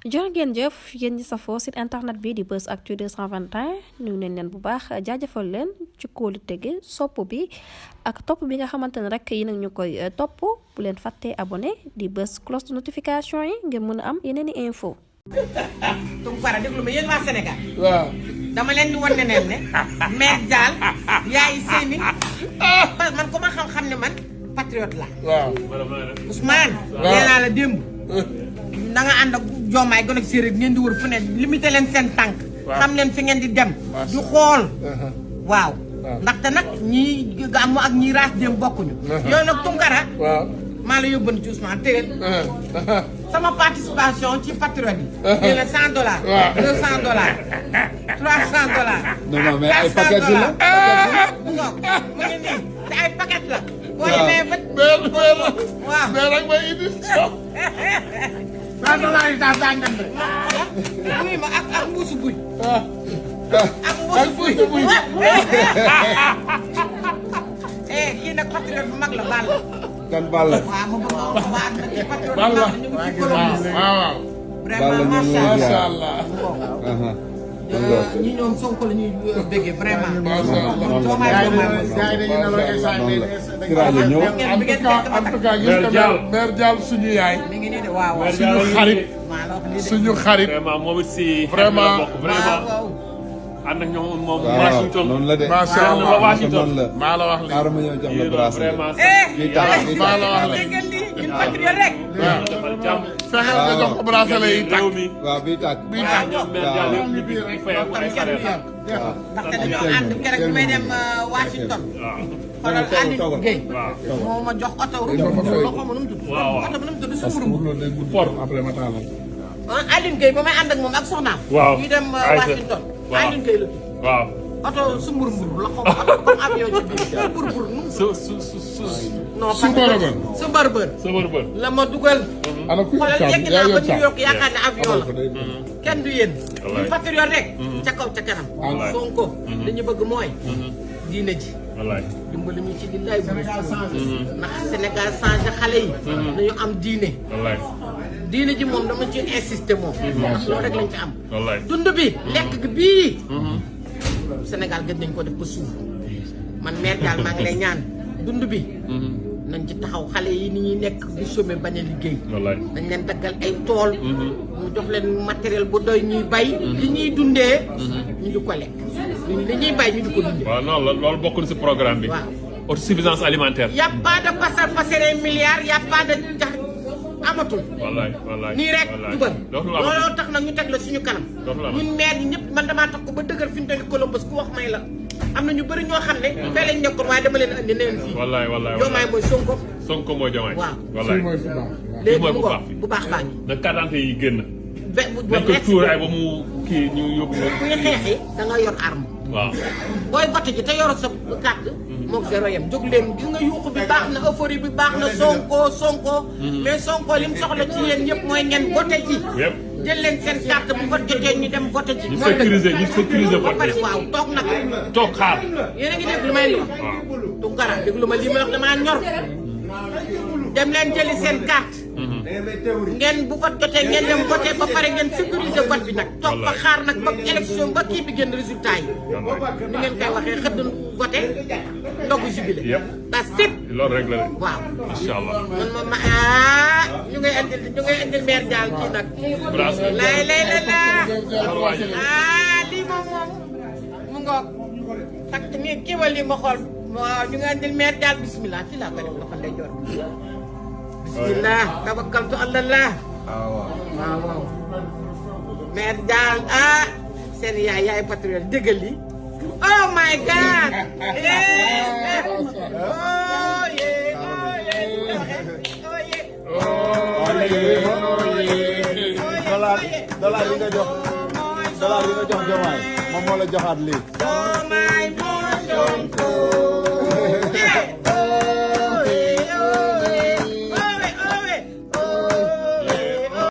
jërë ngeen jëf yéen ñi safoo site internet bi di Buzz Actu 221 nuyu nañ leen bu baax jaajëfal leen ci kóolu tege sopp bi ak topp bi nga xamante ne rek yi nag ñu koy topp bu leen fàttee abonné di bës cloche de notification yi ngeen mën a am yeneen i info. Tounkara déglu ma yéen waa Sénégal. waaw dama leen di wan ne Mère Dial yaay seeni man ku ma xam-xam ne man patriote la. waaw Ousmane. nee naa la démb. na nga ànd ak Diomaye gën ak séeréer ngeen di wër fu ne limité leen seen tànk. xam leen fi ngeen di dem. di xool. waaw. ndaxte nag ñii gàmmu ak ñii raas dem bokkuñu. yow nag Tounkara. waaw maa la yóbbu ci Ousmane téyel sama participation ci patriote yi. nee na $100. $200. $300. non non mais ay paquet la mu ngi nii te ay paquet la. boo demee ba. waaw mais rek may indi $100 yi daal daa ngand rek. muy ma ak mbuusu buy. ak ak mbuusu buy. buy. Kii nag patriote bu mag la Balla. kan Balla waaw ma bëgg a wax waa nag patriote bu Balla mag ñu ngi ci Colombie. waaw vraiment Balla macha macha allah. allah. ñi ñoom Sonko la ñuy béggee vraiment. macha allah. Diomaye gars yi dañuy nelaw instant noonu bii. la Kiraale ñëw en tout cas gis nga Mère Dial suñu yaay. mi ngi nii de waaw waaw. suñu xarit maa la wax lii de. suñu xarit. vraiment moom it si. Vraiment. bokk vraiment waaw. ànd ak ñoom moom. waaw Washington noonu la de macha allah ba Washington. noonu la maa la wax lii. xaaral ma ñëw jox la yéen bracelet vraiment lii tax lii maa la wax tax lii. dégg ngeen lii ñun patriote rek. waaw defal jàmm. fexeel nga jox ko bracelet yi tàkk. réew mi. waaw bii tàkk bii waaw tàkk. ñoom. Mère Dial yëpp ñu ngi fayal ko ay xale la. waaw ndaxte dañoo ànd keroog bi may dem Washington. waaw xoolal Aline Gueye. waaw. moo ma jox oto. Dañ ko fay. loxo ma nu mu tudd. waaw waaw. oto bi nu mu tudd parce que Sumburumbu. loolu day gudd. Fort. après ma taalal. Aline Gueye ba may ànd ak moom ak soxnaam. waaw. ñu dem Aïcha. Washington. waaw. Aline Gueye la tudd. waaw. oto Sumburumbu la xaw ma oto comme avion ci biir. Sumburumbu nu mu su. non Su bërëbër. su bërëbër. sa wër-wër. la ma dugal. ana kuy xoolal caabi yegg yaa naa ba yor New caabi. York yaakaar ne avion la. kenn du yéen. Wallaay. ñu patriote rek. ca kaw ca kanam. Wallaay. Sonko. li ñu bëgg mooy. diine ji. wallaay. dimbali ñu ci di lay bu ndax Sénégal changé xale yi. nañu am diine. wallaay. diine ji moom dama ci insister moom. ndax loolu rek lañ ci am. wallaay. dund bi lekk gi bii. Sénégal gën nañ ko def ba suuf man Mère Dial maa ngi lay ñaan dund bi. nañ ci taxaw xale yi ni ñuy nekk di chômer bañ a liggéey. wallaay. dañ leen daggal ay tool. ñu jox leen matériel bu doy ñuy bay. li ñuy dundee. ñu di ko lekk. li ñuy bay ñu di ko dundee. waaw non loolu bokk na si programme bi. waaw. autosuffisance alimentaire. y' a pas de passer milliards y' a pas de jax amatul. wallaay wallaay. nii rek jubal dootul amati. looloo tax nag ñu teg la suñu kanam. dootul amati. ñun maire yi ñëpp man damaa tax ko ba dëgër fi ñu toll Columbus ku wax may la am na ñu bëri ñoo xam ne. fee lañ nekkoon waaye dama leen andi ne leen fii. wallaay wallaay Diomaye mooy Sonko. Sonko mooy Diomaye. waaw. wallaay. fii mooy fi baax. léegi mooy mu bu ngoog baax bi. bu baax baa ngi. na carte d'identité yi génn. bu dañ ko merci tuuraay ba mu kii ñu yóbbu ko. bu ñu xeexee da nga yor arme. waaw. booy vote ji te yoroo sa carte. moog zéro yem jóg leen gis nga yuuxu bi baax na euphorie bi baax na Sonko. mais Sonko li mu soxla ci yéen ñëpp mooy ngeen vote ji. yëpp. jël leen seen carte bu vote jotee ñu dem vote ji. ñu sécuriser ba vote pare bi. waaw toog nag. toog xaar. yéen a ngi dégg lu may wax. waaw. Tounkara déglu ma lii may wax damaa ñor. dem leen jëli seen carte. ngeen bu vote jotee ngeen dem vote ba pare ngeen sécuriser vote bi nag. toog ba xaar nag ba élection ba kii bi génn résultat yi. ni ngeen koy waxee xëdd vote ndogu jubilé. yëpp. parce que loolu rek la de. waaw. incha allah. man moom ñu ngay andil Mère Dial kii nag. bracelet. lay la waay. lii moom mu ngoog. takk nii kiiwal lii ma xool waaw ñu ngi andil Mère Dial bismillah fii laa ko def loxo ndeyjoor. bismillah tawakkaltu alallah. waaw. Mère Dial seen yaay patriote déggal lii. oh my god. dollar yi nga jox Diomaye moom moo la joxaat lii oh my